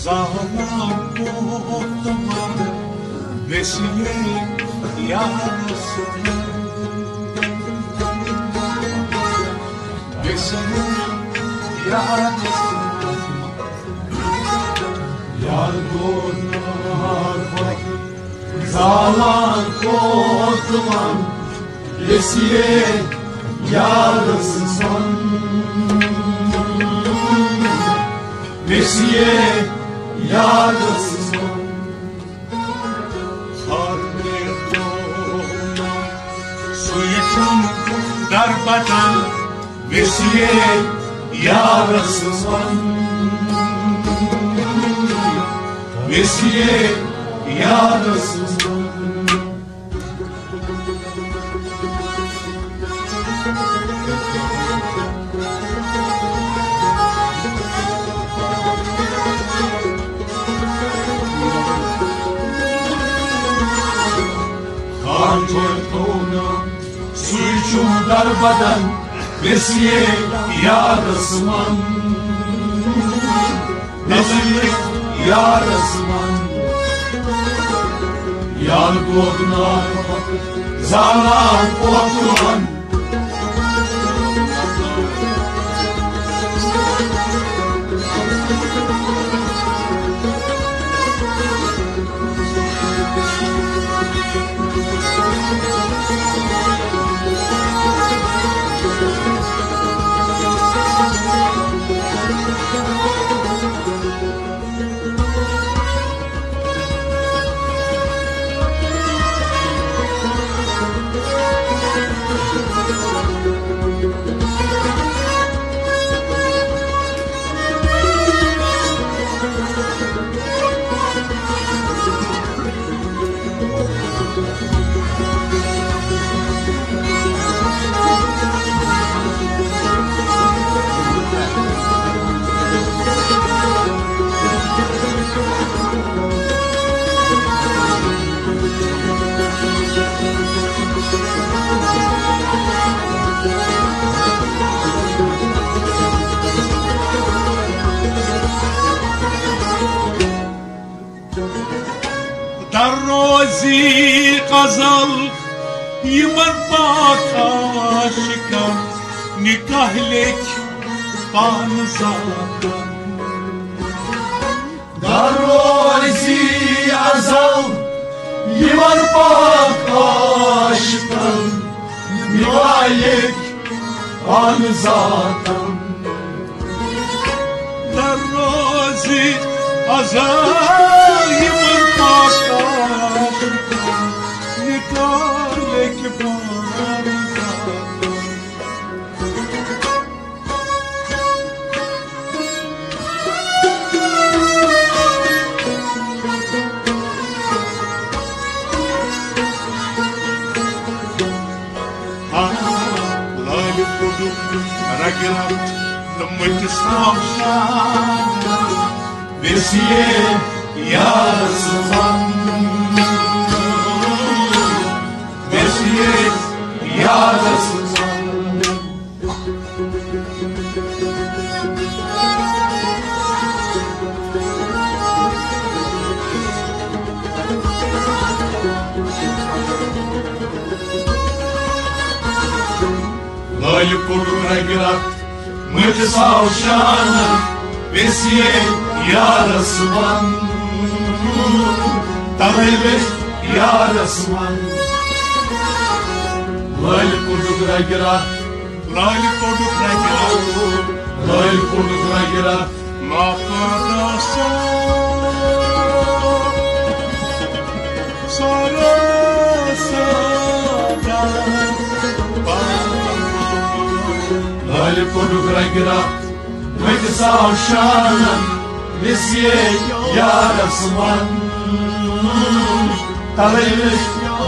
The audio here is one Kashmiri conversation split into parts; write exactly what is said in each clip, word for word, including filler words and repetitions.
زالان کوتمن ویسیے یارس، ویسیے یارس، یار گوٚو نار وۄنۍ۔ زالان کوتمن ویسیے یارس من، ویسیے یارس من۔ ہر مےٚ سُے چھُم دربدر ویسیے یارس من، ویسیے یارس من۔ خانجر تھونا سُے چھُم دربدر ویسیے یارس من، ویسیے یارس من۔ یار گوٚو نار زالان کوتمن۔ در روزی ازل یمن پاک عاشقن نکاح لیکھ پان ذاتن۔ در روزی ازل یمن پاک عاشقن نکاح لیکھ پان ذاتن۔ در روزی ازل یمن پاک عاشقن نکاح لیکھ پان ذاتن۔ لالہِ کوٚڈُک رگہِ رگ تہٕ مٔٹِس آو شان۔ ویسیے یارس من، ویسیے یارس من۔ لالہِ کوٚڈُک رگہِ رگ مٔٹِس آو شان، ویسیے یارس من، توے ویس یارس من۔ لالہِ کوٚڈُک رگہِ رگ، لالہِ کوٚڈُک رگہِ رگ، لالہِ کوٚڈُک رگہِ رگ۔ ما پادا سا، سارا سادا۔ لالہِ کوٚڈُک رگہِ رگ مٔٹِس آو شان، ویسیے یارس من، توے ویس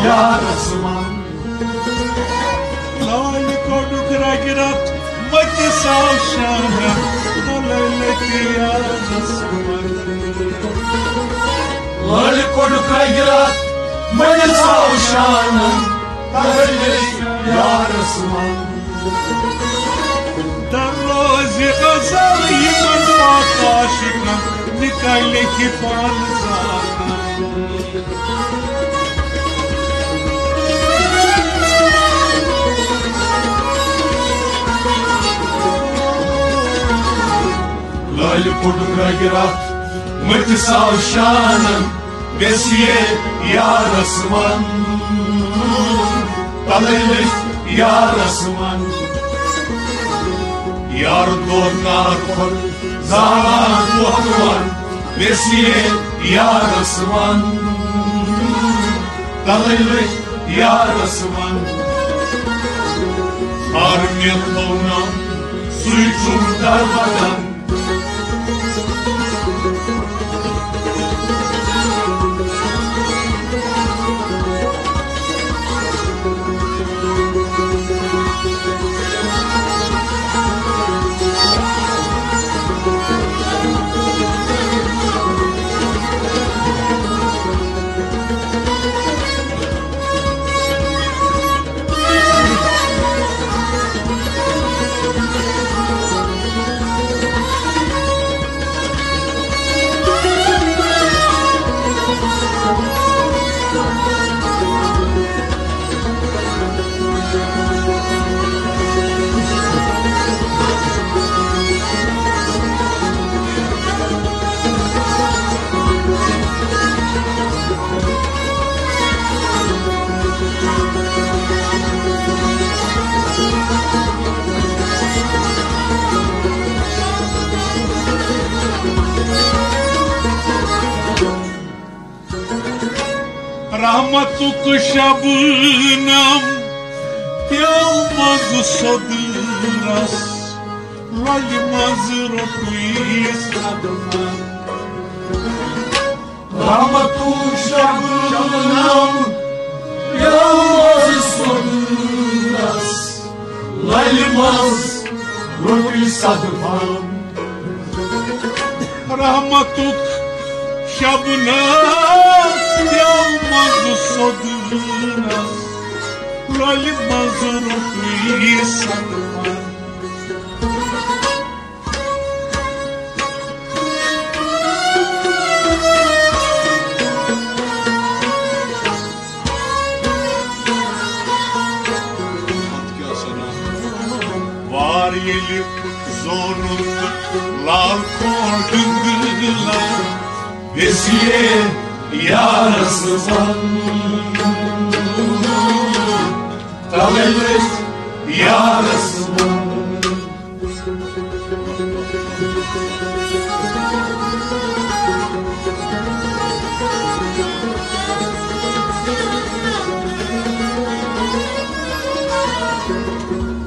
یارس من۔ لالہِ کوٚڈُک رگہِ رگ مٔٹِس آو شان، توے ویس یارس من۔ لالہِ کوٚڈُک رگہِ رگ مٔٹِس آو شان، توے ویس یارس من۔ در روزِ ازل یمن پاک عاشقن کلہِ کہِ پانہٕ زانان۔ لالہِ پھوٚٹُن رگہِ رتھ مٔتِس آو شانن، ویسیے یارس ون۔ تلے لٔگۍ یارس ون۔ یار دود نار کھۄر زالان ووتوان، ویسیے یارس ون۔ تلے لٔگۍ یارس ون۔ آر مےٚ تھوونم سُے چھُم دربدر۔ رحمتُک شبنم پیوٚو منٛزٕ سوٚدرس، لۄلہِ منٛزٕ روٚٹُے صدمن۔ رحمتُک شبنم پیوٚو منٛزٕ سوٚدرس، لۄلہِ منٛز روٚٹُے صدمن۔ رحمتُک شبنم پیوٚو منٛزٕ سوٚدرس، لۄلہِ منٛزٕ روٚٹُے صدمن۔ وار ییٚلہِ زونُن لال کونٛڈ ڈُنٛگہٕ لال، ویسیے یارس ون۔ تلے لٔگۍ یارس ون۔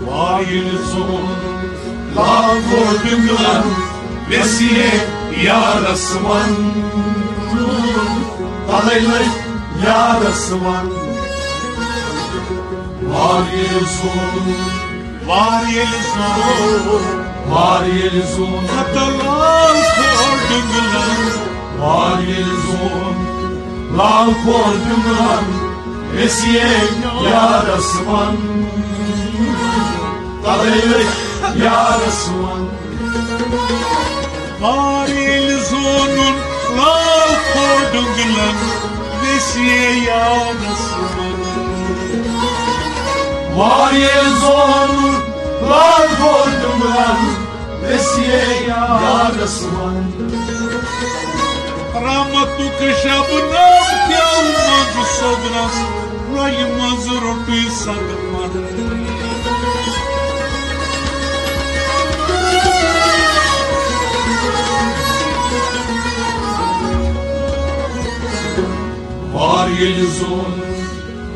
وار ییٚلہِ زون لال کونٛڈ ڈُنٛگہٕ لال، ویسیے یارس ون۔ تلے لٔگۍ یارس ون۔ وار ییٚلہِ زون وار ییٚلہِ زون، وار ییٚلہِ زون۔ ہتو لال کونٛڈ ڈُنٛگہٕ لال۔ وار ییٚلہِ زون لال کونٛڈ ڈُنٛگہٕ لال، ویسیے یارس ون۔ تلے لٔگۍ یارس ون۔ وار ییٚلہِ زونُن لال کونٛڈ ڈُنٛگہٕ لال، ویسیے یارس ون۔ وار ییٚلہِ زونُن لال کونٛڈ ڈُنٛگہٕ لال، ویسیے یارس ون۔ رحمتُک شبنم پیوٚو منٛزٕ سوٚدرس، لۄلہِ منٛزٕ روٚٹُے صدمن۔ وار ییٚلہِ زون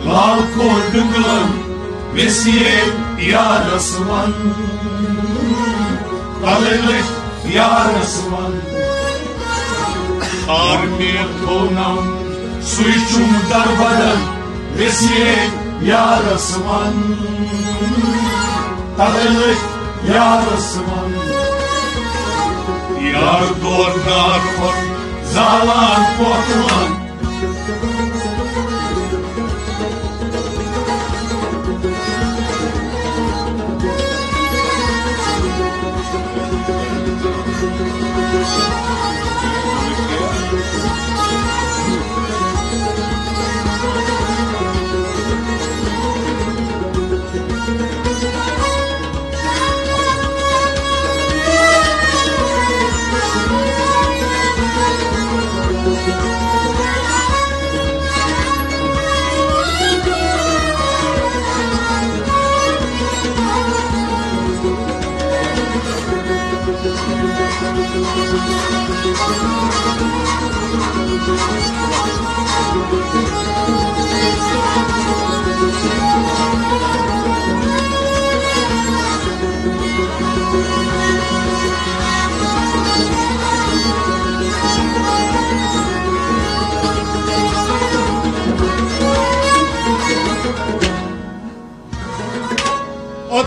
لال کونٛڈ ڈُنٛگہٕ لال، ویسیے یارس ون۔ تلے لٔگۍ یارس ون۔ آر مےٚ تھوونم سُے چھُم دربدر، ویسیے یارس ون۔ تلے لٔگۍ یارس ون۔ یار دود نار کھۄر زالان پوتلن۔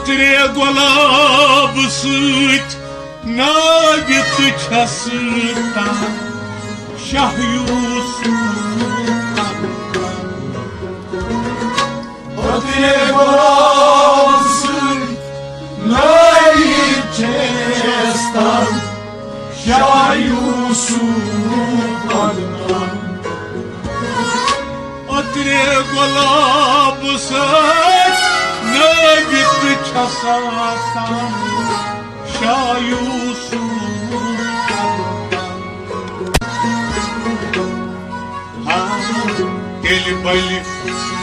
ترٛےٚ گۄلاب سۭتۍ نٲوِتھ چھَس تَن شاہ یوٗسف۔ ترٛےٚ گۄلاب سۭتۍ نٲوِتھ چھَس تَن شاہ یوٗسف۔ اوترِ گۄلاب سۭتۍ نٲوِتھ چھَس تَن شاہ یوٗسف۔ ہاں، تیٚلہِ بلہِ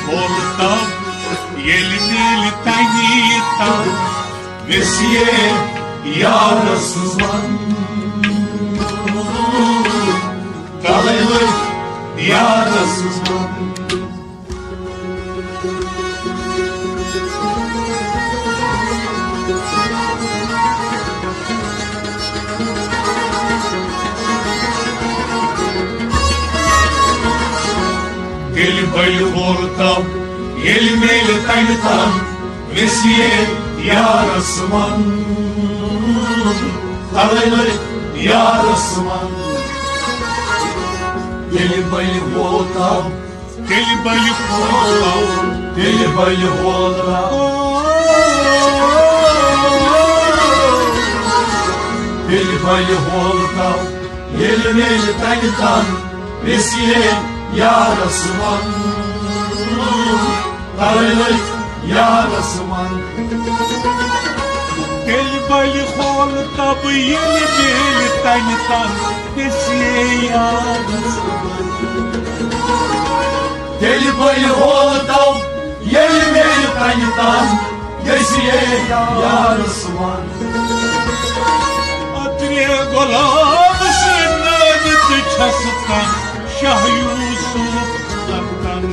کھول تب، ییٚلہِ میلہِ تَنہِ تَن ویسیے یارس من۔ تلے لٔگۍ یارس من۔ تیٚلہِ بلہِ وول تب، ییٚلہِ میلہِ تَنہِ تَن ویسیے یارس من۔ تلے لٔگۍ یارس من۔ ییٚلہِ بلہِ وول تب، تیٚلہِ بلہِ وول تب، تیٚلہِ بلہِ وول تب، تیٚلہِ بلہِ وول تب، ییٚلہِ میلہِ تَنہِ تَن ویسیے یارس من۔ تلے لٔگۍ یارس من۔ تیٚلہِ بلہِ کھول تب، ییٚلہِ میلہِ تَنہِ تَن ویسیے یارس من۔ تیٚلہِ بلہِ کھول تب، ییٚلہِ میلہِ تَنہِ تَن ویسیے یارس من۔ اوترِ گۄلاب سۭتۍ نٲوِتھ چھَس تَن شاہ یوٗسف تَن۔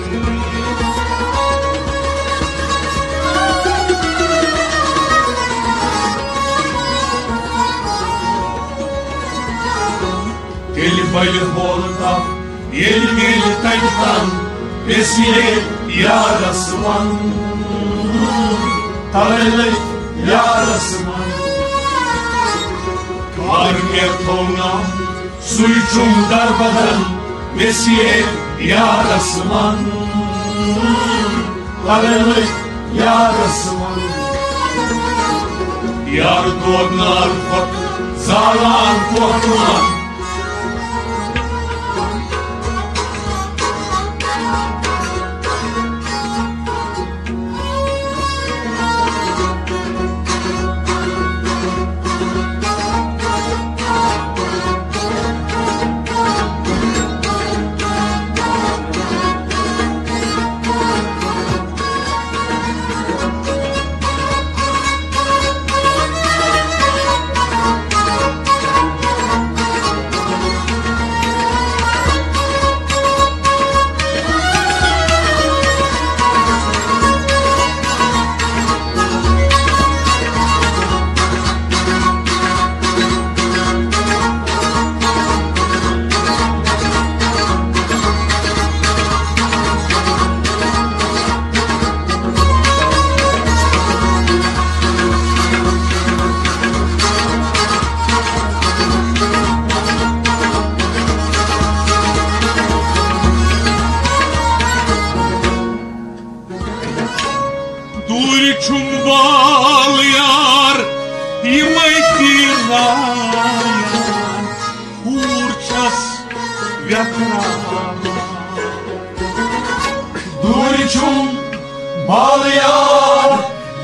تیٚلہِ بلہِ وول تب، ییٚلہِ میلہِ تَنہِ تَن ویسیے یارس من۔ تلے لٔگۍ یارس من۔ کر مےٚ تھوو ناو، سُے چھُم دربدر ویسیے یارس من۔ تلے لٔگۍ یارس من۔ یار دود نار کھۄتہٕ زالان کھۄتہٕ ون۔ دوٗرِ چھُم بال یار، یِمَے تیٖر لایان، کوٗر چھَس وٮ۪تراوان۔ دوٗرِ چھُم بال یار،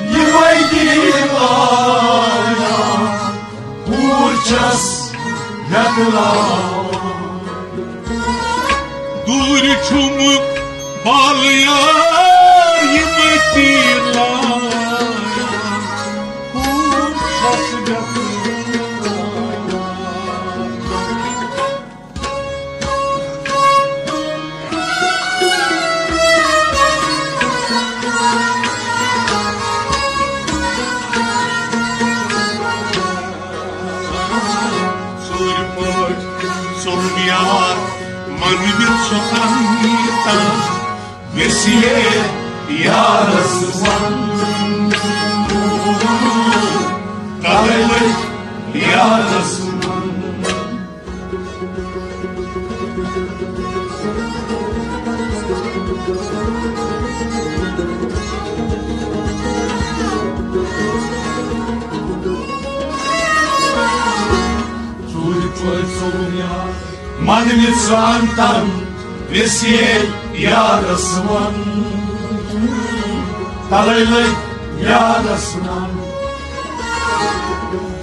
یِمَے تیٖر لایان، کوٗر چھَس وٮ۪تراوان۔ دوٗرِ چھُم بال یار، یِمَے تیٖر لایان، کوٗر چھَس وٮ۪تراوان۔ ژوٗرِ پٲٹھۍ ژوٚل یار مَنوِتھ سۄ تَن تَن، ویسیے یارس من۔ تَلَے لٔگۍ یارَس منٛز۔ ژوٗرِ پورِ ژوٚلُم یار، مَنوِتھ سُہ اَنتَن، ویسیے یارَس وَن۔ تَلَے لٔگۍ یارَس وَن۔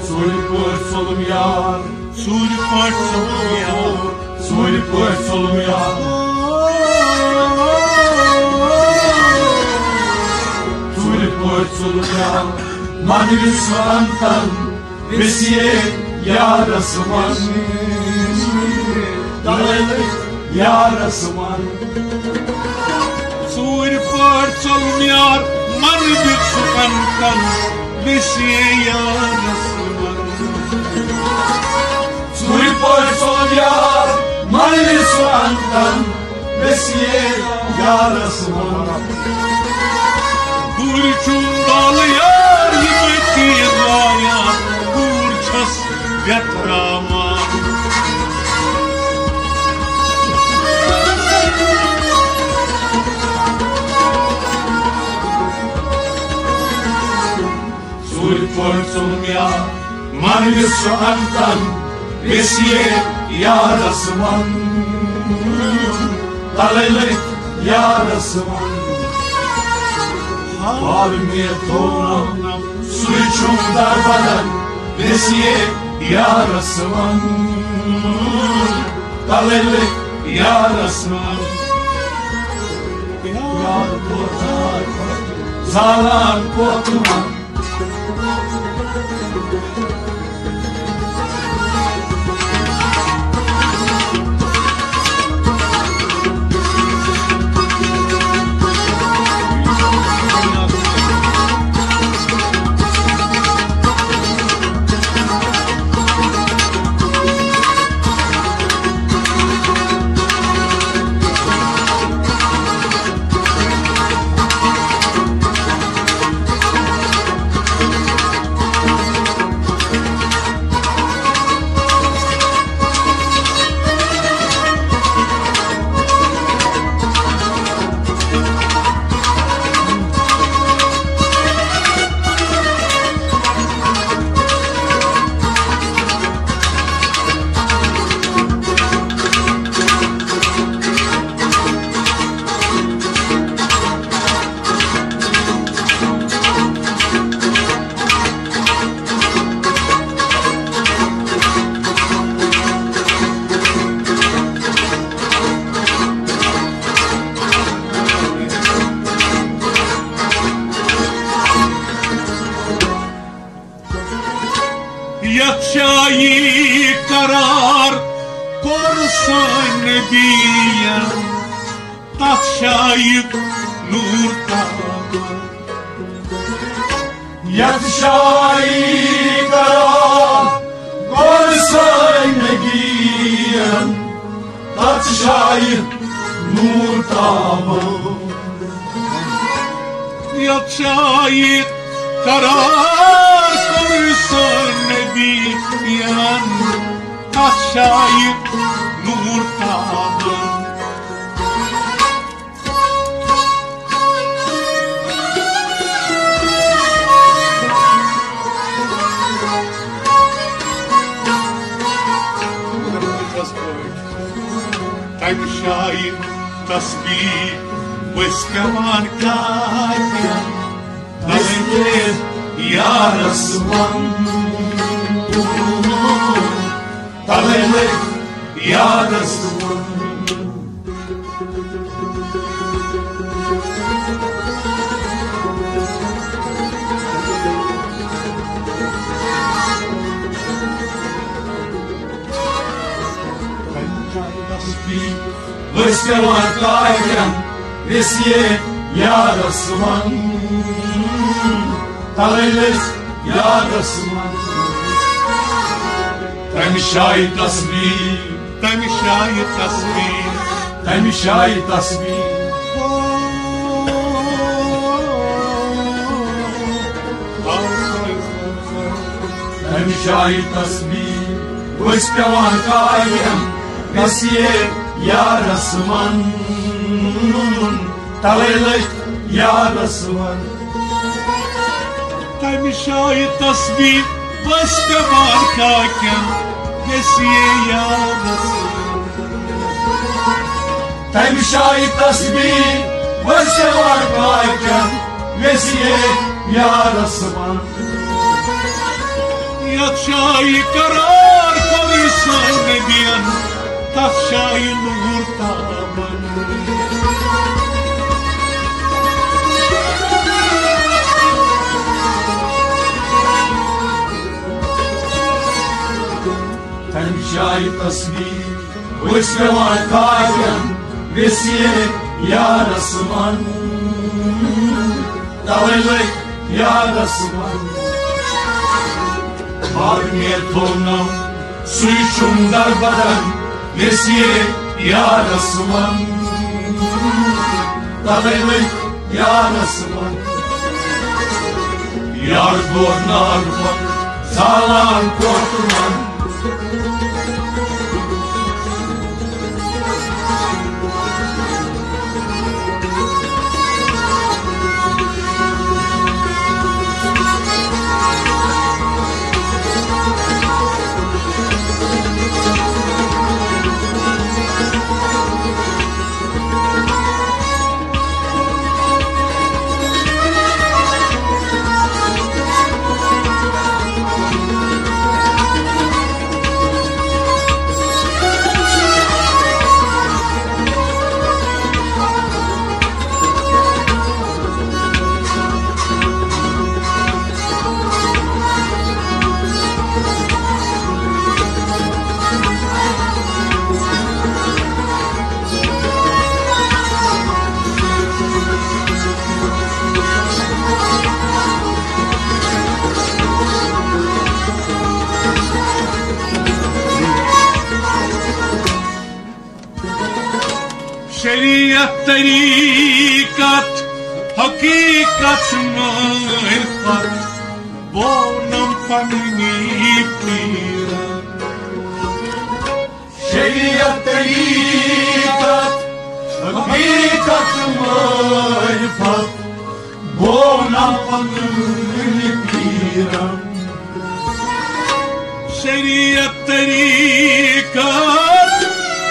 ژوٗرِ پورِ ژوٚلُم یار، ژوٗرِ پورِ ژوٚلُم یار، ژوٗرِ پورِ ژوٚلُم یار، ژوٗرِ پورِ ژوٚلُم یار، مَنوِتھ سُہ اَنتَن، ویسیے یارَس وَن۔ تَلَے لٔگۍ یارَس وَن۔ ژوٗرِ پورِ ژوٚلُم یار، مَنوِتھ سُہ اَنتَن، ویسیے یارَس وَن۔ ژوٗرِ پورِ ژوٚلُم یار، مَنوِتھ سُہ اَنتَن، ویسیے یارَس وَن۔ دوٗرِ چھُم بالہٕ یار، یِمَے تیٖر لایان، دوٗر چھَس ویتراوان۔ ژوٗرِ پورِ ژوٚلُم یار، مَنوِتھ سُہ اَنتَن، ویسیے یارَس وَن۔ تَلَے لٔگۍ یارَس وَن۔ حال مےٚ تھوونم، سُے چھُم دربدر، ویسیے یارَس وَن۔ تَلَے لٔگۍ یارَس وَن۔ یار کوتاہ زالان کوتُم۔ یتھ جایہِ قرار کوٚر سٲنۍ نبیَن، تتھ جایہِ نوٗر تابان۔ یتھ جایہِ قرار کوٚر سٲنۍ نبیَن، تتھ جایہِ نوٗر تابان۔ یتھ جایہِ قرار کوٚر سٲنۍ نبیَن، تتھ جایہِ نوٗر تابان۔ تمہِ جایہِ تسبیح ؤسۍ پٮ۪وان کافرن۔ تَلَے لٔگۍ یارَس وَن۔ تَلَے لٔگۍ یارَس وَن۔ تَمہِ جایہِ تسبیح ؤسۍ پٮ۪وان کافرن، ویسیے یارَس وَن۔ تَلَے لٔگۍ یارَس وَن۔ تَمہِ جایہِ تسبیح، تَمہِ جایہِ تسبیح، تَمہِ جایہِ تسبیح۔ شاہی تسبیح ؤسۍ پٮ۪وان کاوٮ۪ن، ویسیے یارس ونُن، توے لٔگۍ یارس ونُن۔ تمہِ شاہی تسبیح ؤسۍ پٮ۪وان کاوٮ۪ن، ویسیے یارس ونُن۔ تمہِ شاہی تسبیح ؤسۍ پٮ۪وان کاوٮ۪ن، ویسیے یارس ونُن۔ یتھ جایہِ قرار کوٚرُے سٲنۍ نبین، تتھ جایہِ نوٗر تابان۔ تمہِ جایہِ تسبیح ؤسۍ پٮ۪وان کاوٮ۪ن، ویسیے یارس ونُن، توے لٔگۍ یارس ونُن۔ مگر مےٚ تھوٚو نہٕ سُے چھُم دربدر، ویسیے یارس ونُن، توے لٔگۍ یارس ونُن۔ یار گوٚو نار پتہٕ زالان کوتُر ون۔ شریعت، طریقت، حقیقت، معرفت، بونم پننی پیرن۔ شریعت، طریقت، حقیقت، معرفت، بونم پننی پیرن۔ شریعت، طریقت،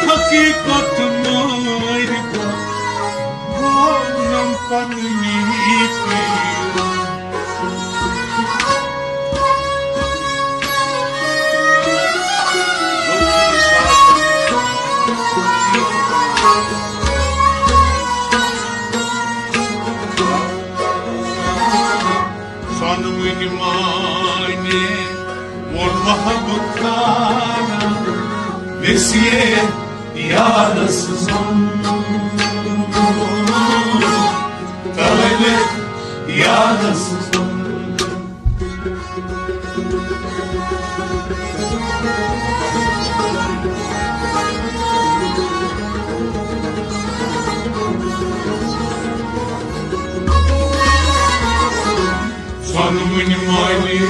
حقیقت، معرفت، بونم پننی پیرن۔ سۄنہٕ وٕنۍ مانہِ ووٚن وہب خانن، ویسیے یارس سُنٛد۔ تلے یارس سُنٛد۔ سۄنہٕ وٕنۍ مانہِ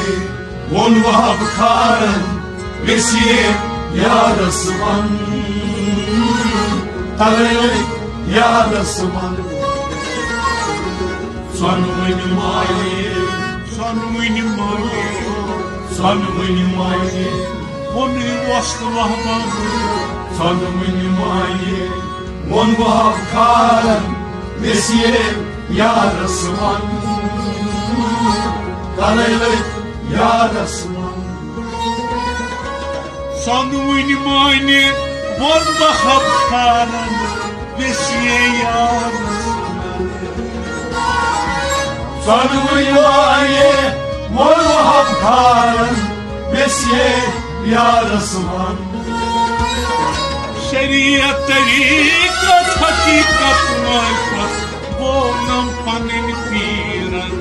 ووٚن وہب خانن، ویسیے یارس ون۔ تلے یارس ون۔ سۄنہٕ وٕنۍ مانہِ، سۄنہٕ وٕنۍ مانہِ، سۄنہٕ وٕنۍ مانہِ، ووٚنُے وۄستہٕ وہبن۔ سۄنہٕ وٕنۍ مانہِ، ووٚن وہب خانن، ویسیے یارس ون۔ تلے یارس ون۔ سۄنہٕ وٕنۍ مانہِ ووٚن وہب خانن، ویسیے یارس۔ سۄنہٕ وٕنۍ مانہِ ووٚن وہب خانن، ویسیے یارس ون۔ شریعت، طریقت، حقیقت، معرفت، بونم پنٕنۍ پیرن۔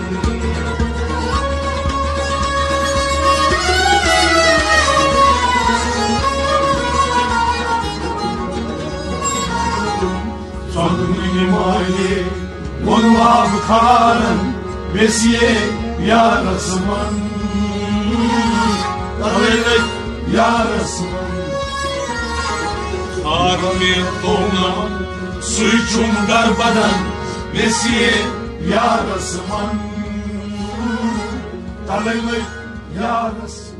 سۄنہٕ وٕنۍ مانہِ ووٚن وہب خانن، ویسیے یارس ون۔ تلے لگۍ یارس من۔ خار مےٚ توٚو ناو، سُے چھُم دربدر، مےٚ سیے یارس من۔ تلے لگۍ یارس۔